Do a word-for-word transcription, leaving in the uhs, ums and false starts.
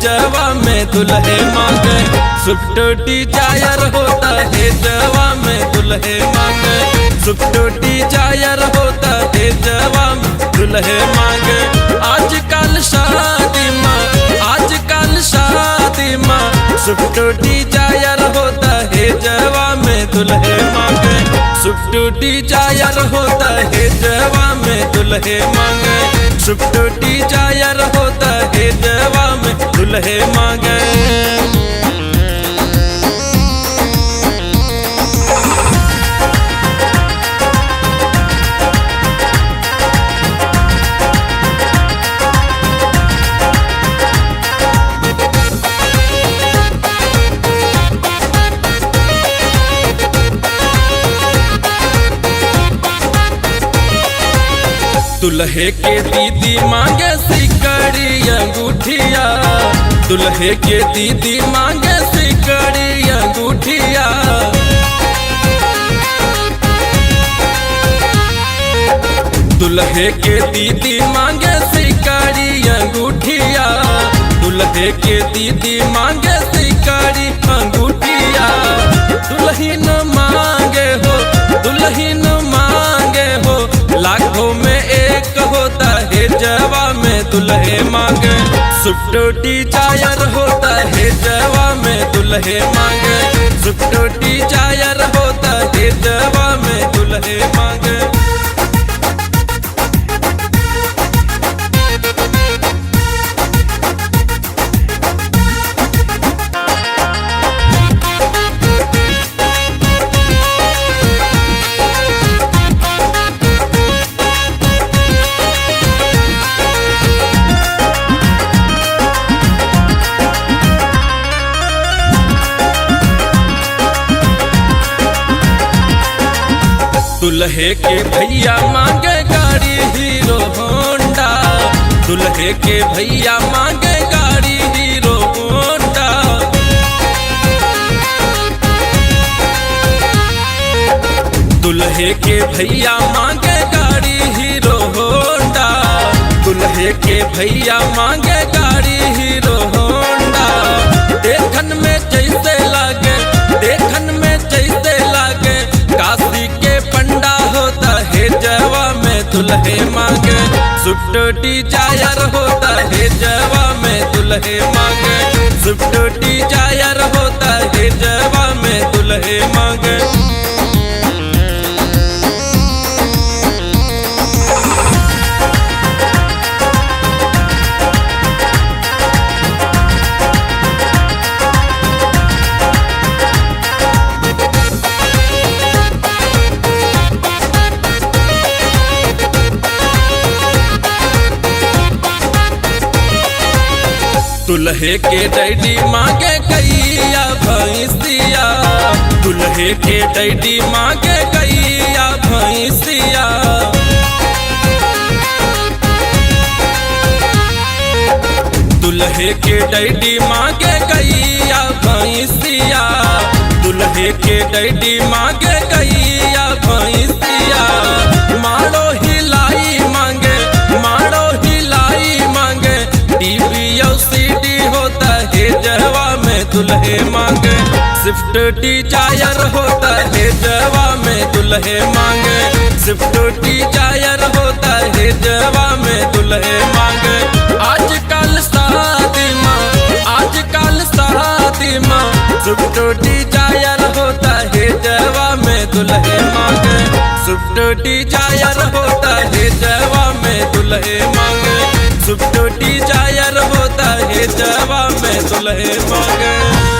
जवा में दुल्हे मांगे, Swift Dzire होता है जवा में दुल्हे मांगे, Swift Dzire होता है जवा में दुल्हे मांगे। आजकल शादी मा, आजकल शादी मा Swift Dzire होता है जवा में दुल्हे मांगे, Swift Dzire होता है जवा में दुल्हे मांगे, Swift Dzire होता है जवा में दुल्हे मांगे। दुल्हे के दीदी मांगे सिकड़ी अंगूठिया, दुल्हे के दीदी मांगे सिकड़ी अंगूठिया। दुल्हे के दीदी मांगे सिकड़ी अंगूठिया, दुल्हे के दीदी मांगे सिकड़ी अंगूठिया। दुल्हन मांगे हो, दुल्हन मांगे हो, लाखों में एक होता है जवा में दुल्हे मांगे। Swift Dzire होता है जवा में दुल्हे मांगे, Swift Dzire होता है जवा में दुल्हे मांगे। दुल्हे के भैया मांगे गाड़ी Hero Honda, दुल्हे के भैया मांगे गाड़ी Hero Honda। दुल्हे के भैया मांगे गाड़ी Hero Honda, दुल्हे के भैया मांगे गाड़ी Hero Honda। देखन में जैसे लागे, देखन में जैसे लागे काशी के पंडा होता है जवा में दुल्हे मांगे। Swift Dzire होता है जवा में दुल्हे मांगे, Swift Dzire होता है जवा में दुल्हे मांगे। दुल्हे के डैडी मांगे गैया भैंसिया, दुल्हे के डैडी मांगे गैया भैंसिया। दुल्हे के डैडी मांगे गैया भैंसिया, दुल्हे के डैडी मांगे गैया भैंसिया। माड़ो हिलाई मांगे, माड़ो हिलाई मांगे, टीवी और सीडी होता है जवा में दुल्हे मांगे। Swift Dzire होता है जवा में दुल्हे मांगे, Swift Dzire होता है जवा में दुल्हे मांगे। आजकल शादी मा, आजकल शादी मा Swift Dzire होता है जवा में दुल्हे मांगे, Swift Dzire होता है जवा में दुल्हे मांगे, Swift Dzire होता है जवा में दुल्हे मांगे।